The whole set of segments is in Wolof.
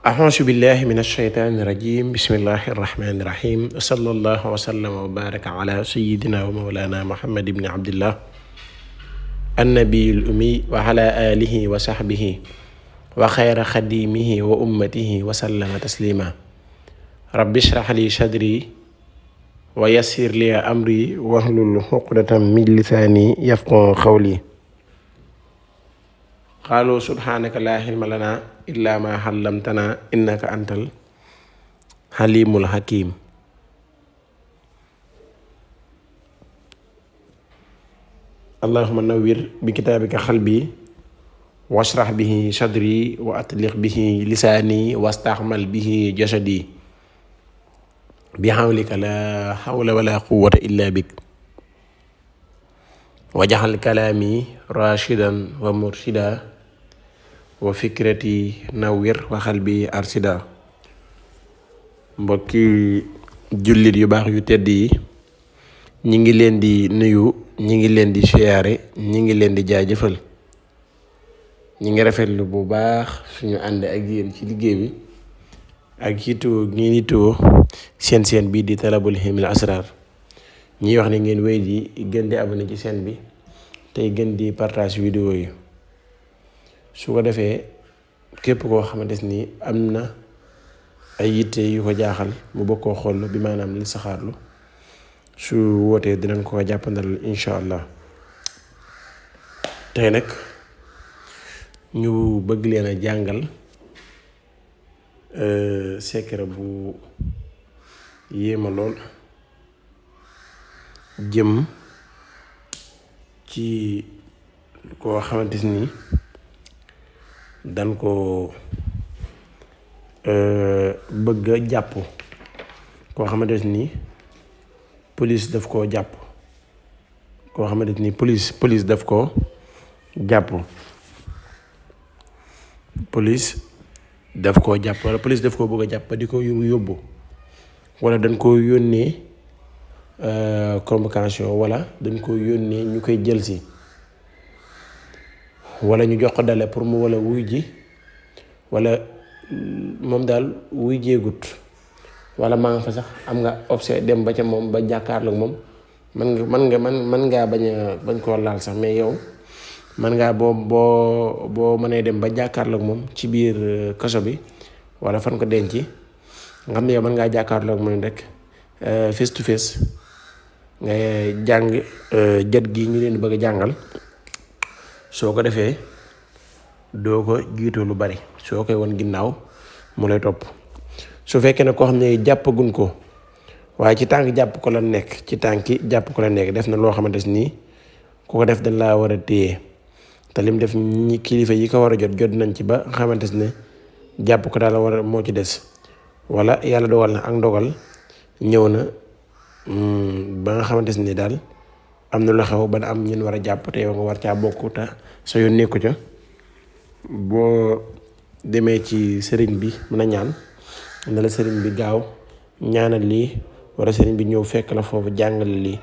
أعوذ بالله من الشيطان الرجيم بسم الله الرحمن الرحيم صلى الله وسلم وبارك على سيدنا ومولانا محمد بن عبد الله النبي الأمي وعلى آله وصحبه وخير خديمه وأمته وسلم تسليما رب اشرح لي صدري ويسر لي أمري واحلل عقدة من لساني يفقهوا قولي قالوا سبحانك لا علم لنا إلا ما علمتنا إنك أنت الحليم الحكيم اللهم نوّر بكتابك قلبي واشرح به صدري وأطلق به لساني واستعمل به جسدي بحولك لا حول ولا قوة إلا بك وجعل كلامي راشدا ومرشدا wa fikrati nawwir wa qalbi arsida. Mbokki jullit yu baax yu tedd yi ñi ngi leen di nuyu, ñi ngi leen di siyaare, ñi ngi leen di jaajëfal. ñi ngi rafetlu bu baax suñu ànd ak yéen ci liggéey bi ak yittewoo ngeen yittewoo seen bii di Talabul Hilmil Asrar. ñiy wax ne ngeen wéy di gën di abonné ci seen bi tey gën di partage vidéo yi. su ko defee képp koo xamante ni am na ay yitte yu ko jaaxal mu bëgg koo xool bi maanaam li saxaarlu su wootee dinañ ko jàppandal incha allah. tey nag ñu bëgg leen a jàngal secret bu yéema lool jëm ci koo xamante ni dan ko bëgg a jàpp, koo xamante ni police daf koo jàpp, koo xamante ni police daf koo jàpp, police daf koo jàpp wala police daf koo bëgg a jàpp di ko yóbbu wala dañ ko yónnee convocation wala dañ ko yónnee ñu koy jël si wala ñu jox ko dale pour mu wala wuy ji wala moom daal wuy jeegut wala maa nga fa sax am nga option dem ba ca moom ba jàkkaarloog moom mën ngaa bañ koo laal sax, mais yow mën ngaa boo mënee dem ba jàkkaarloog moom ci biir kaso bi wala fan ko denc nga xam ne yow mën ngaa jàkkaarloog moom rek face to face nga jàng jët gi ñu leen bëgg a jàngal. soo ko defee doo ko jiitoo lu bari, soo koy won ginnaaw mu lay topp. su fekkee ne koo xam ne jàppagun ko waaye ci tànk jàpp ko la nekk, ci tànki jàpp ko la nekk def na loo xamante ni ku ko def dañ laa war a téye te lim def ñi kilifa yi ko war a jot nañ ci ba xamante ne jàpp ko daal war a moo ci des, wala yàlla dogal na ak ndogal ñëw na ba nga xamante ni daal am na lu xew ba am ñun war a jàpp te yow nga war caa bokk te sa yoon nekku ca. boo demee ci sëriñ bi mën a ñaan na la sëriñ bi gaaw ñaanal lii wala sëriñ bi ñëw fekk la foofu jàngal lii.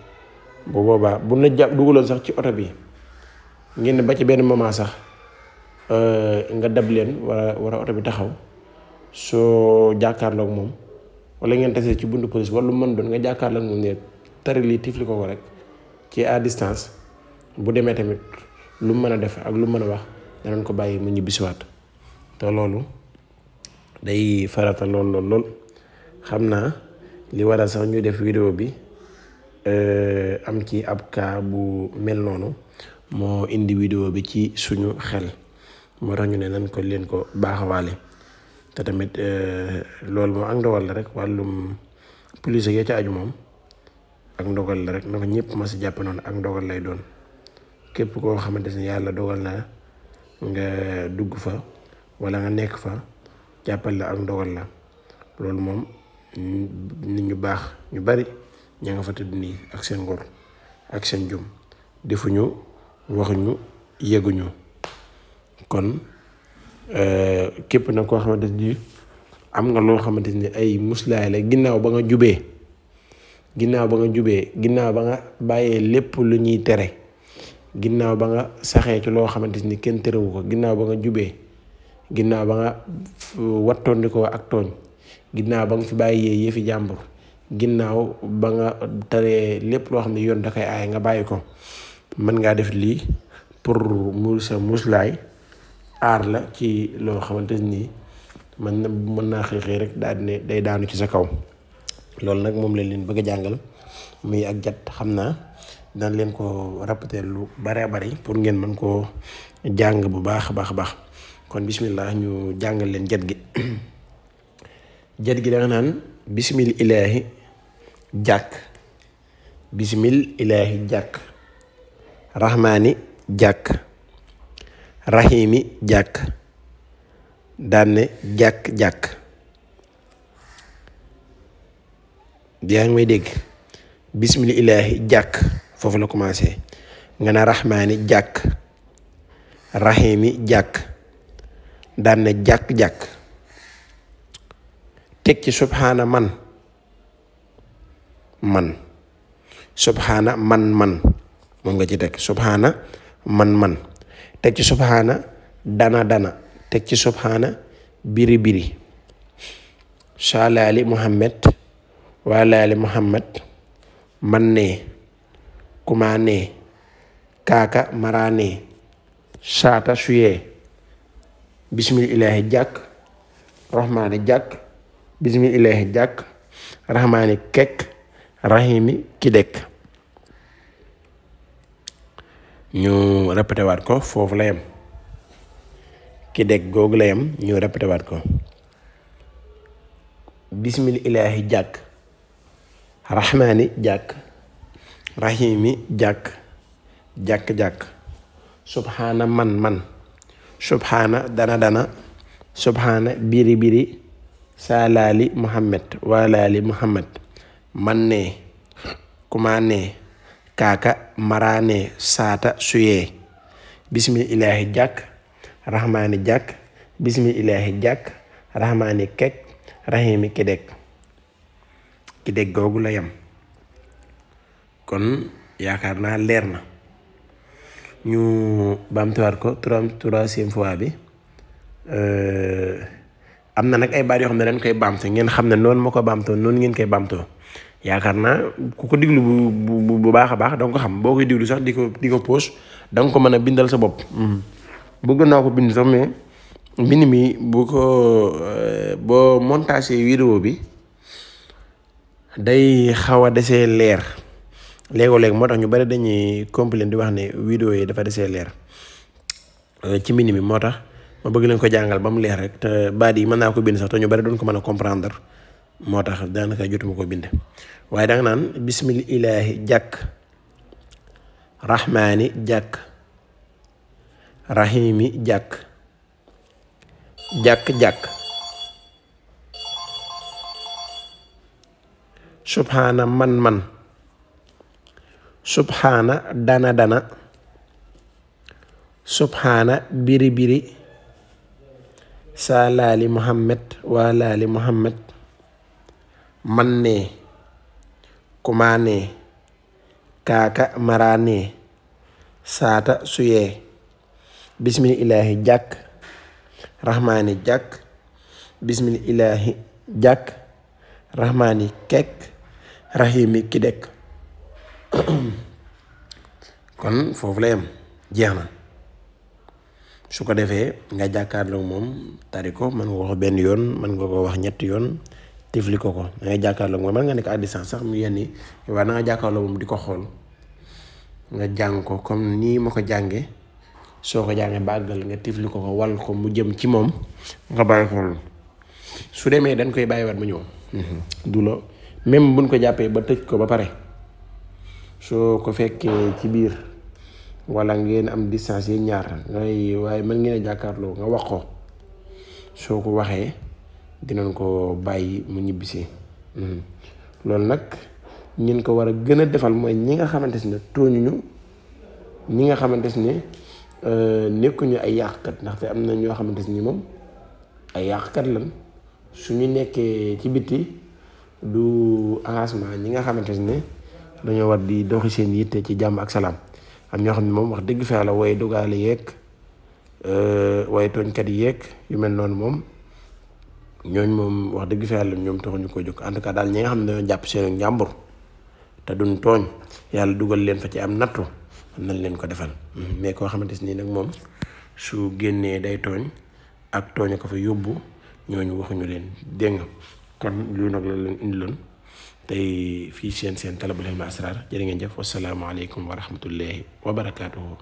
bu boobaa bu na jàpp dugaloon sax ci oto bi ngeen ba ci benn moment sax nga dab leen war a oto bi taxaw, soo jàkkaarloog moom wala ngeen tasee ci buntu police wala lu mën doon nga jàkkaarloog moom ne tari lii tifli ko rek ci à distance. bu demee tamit lu mën a def ak lu mën a wax danañ ko bàyyi mu ñibbisiwaat. te loolu day farata lool xam naa li waral sax ñu def vidéo bi am ci ab cas bu mel noonu moo indi vidéo bi ci suñu xel, moo tax ñu ne nañ ko leen ko baaxawaale. te tamit loolu moom ak ndogal la rek, wàllum police ya ca aju moom ak ndogal la rek, na ko ñëpp ma si jàpp noonu ak ndogal lay doon. képp koo xamante ni yàlla dogal na nga dugg fa wala nga nekk fa jàppal la ak ndogal la. loolu moom nit ñu baax ñu bari ña nga fa tëdd nii ak seen ngor ak seen jom, defuñu waxuñu yëguñu. kon képp nag koo xamante ni am nga loo xamante ni ay muslaay la ginnaaw ba nga jubee ginnaaw ba nga bàyyee lépp lu ñuy tere, ginnaaw ba nga saxee ci loo xamante ni kenn terewu ko, ginnaaw ba nga jubee ginnaaw ba nga wattondikoo ak tooñ, ginnaaw ba nga fi bàyyi yëfi jàmbur, ginnaaw ba nga taree lépp loo xam ne yoon da koy aay nga bàyyi ko, mën ngaa def lii pour mu sa muslaay aar la ci loo xamante nii mën naa xëy rek daal di ne day daanu ci sa kaw. loolu nag moom lañ leen bëgg a jàngal muy ak jat. xam naa dana leen ko répéter lu bare bari pour ngeen mën koo jàng bu baax a baax a baax. kon bismillah ñu jàngal leen jat gi. jat gi da nga naan bismil ilaahi jàkk, bismil ilaahi jàkk, rahmaani jàkk, rahimi jàkk, daanne jàkk-jàkk. yaa ngi may dégg, bismil ilaahi jàkk foofu la commencé, nga ne rahmaani jàkk, rahimi jàkk, daanne jàkk-jàkk, teg ci subhaana man subhaana man moom nga ci teg, subhaana man teg ci subhaana dana teg ci subhaana biri saalaali muhammad waalaali muhammad man ne kuma ne kaaka mara ne saata suyee bismil ilaahi jàkk, rahmaani jàkk, bismil ilaahi jàkk, rahmaani kekk, rahimi ki dekk. ñu répété waat ko foofu la yem, ki dekk googu la yem, ñu répété waat ko. bismil ilaahi jàkk, rahmaani jàkk, rahimi jàkk, jàkk-jàkk, subhaana man subhaana dana subhaana biri saalaali muhammad waalaali muhammad man ne kuma ne kaaka mara ne saata suyee bismil ilaahi jàkk, rahmaani jàkk, bismil ilaahi jàkk, rahmaani kekk, rahimi ki dekk googu la yem. kon yaakaar naa leer na. ñu baamtuwaat ko troisième fois bi. am na nag ay baat yoo xam ne dañ koy baamtu, ngeen xam ne noonu ma ko baamtoo noonu ngeen koy baamtoo. yaakaar naa ku ko diglu bu baax a baax danga ko xam. boo koy diglu sax di ko pause danga ko mën a bindal sa bopp. bëgg naa ko bind sax mais mbind mi bu ko boo montage vidéo bi day xaw a desee leer léegoo-léeg moo tax ñu bari dañuy complain di wax ne vidéo yi dafa desee leer ci mbind mi. moo tax ma bëgg leen ko jàngal ba mu leer rek, te baat yi mën naa ko bind sax te ñu bari doon ko mën a comprendre, moo tax daanaka jotuma ko bind. waaye danga naan bismil ilaahi jàkk, rahmaani jàkk, rahimi jàkk, jàkk-jàkk, subhaana man subhaana dana subhaana biri saalaali muhammad waalaali muhammad man ne kuma ne kaaka mara ne saata suyee bismil ilaahi jàkk, rahmaani jàkk, bismil ilaahi jàkk, rahmaani kekk, rahimi ki dekk. kon foofu la yem, jeex na. su ko defee nga jàkkaarloo moom tari ko, mën nga ko wax benn yoon, mën nga ko wax ñetti yoon, tifli ko da ngay jàkkaarloo moom. mën nga nekk à distance sax mu yenni waaye da nga jàkkaarloo moom di ko xool, nga jàng ko comme nii ma ko jànge. soo ko jàngee bàggal nga tifli ko wal ko mu jëm ci moom, nga bàyyi ko su demee dañ koy bàyyiwaat mu ñëw. du la même buñ ko jàppee ba tëj ko ba pare, soo ko fekkee ci biir wala ngeen am distance yi ñaar waaye mën ngeen a jàkkaarloo nga wax ko. soo ko waxee dinañ ko bàyyi mu ñibbisi. loolu nag ñin ko war a gën a defal mooy ñi nga xamante ne tooñuñu, ñi nga xamante ne nekkuñu ay yàqkat, ndaxte am na ñoo xamante ni moom ay yàqkat lan. suñu nekkee ci biti du engagement ñi nga xamante ne dañoo war di doxi seen yitte ci jàmm ak salaam. am ñoo xam ne moom wax dëgg fa la wooye dogaale yeeg waaye tooñkat yi yeeg yu mel noonu moom ñooñ moom wax dëgg fa yàlla ñoom taxuñu ko jóg en tout cas daal ñi nga xam ne dañoo jàpp seen njàmbur te duñ tooñ yàlla dugal leen fa ci am nattu nañ leen ko defal mais koo xamante nii nag moom su génnee day tooñ ak tooñ ko fa yóbbu ñooñu waxuñu leen dégg nga kon lu nag la leen indiloon tey fii seen Talabul Hilmi Asrar jërë ngeen jëf wassalaamu aleykum wa rahmatullahi wa barakaatuhu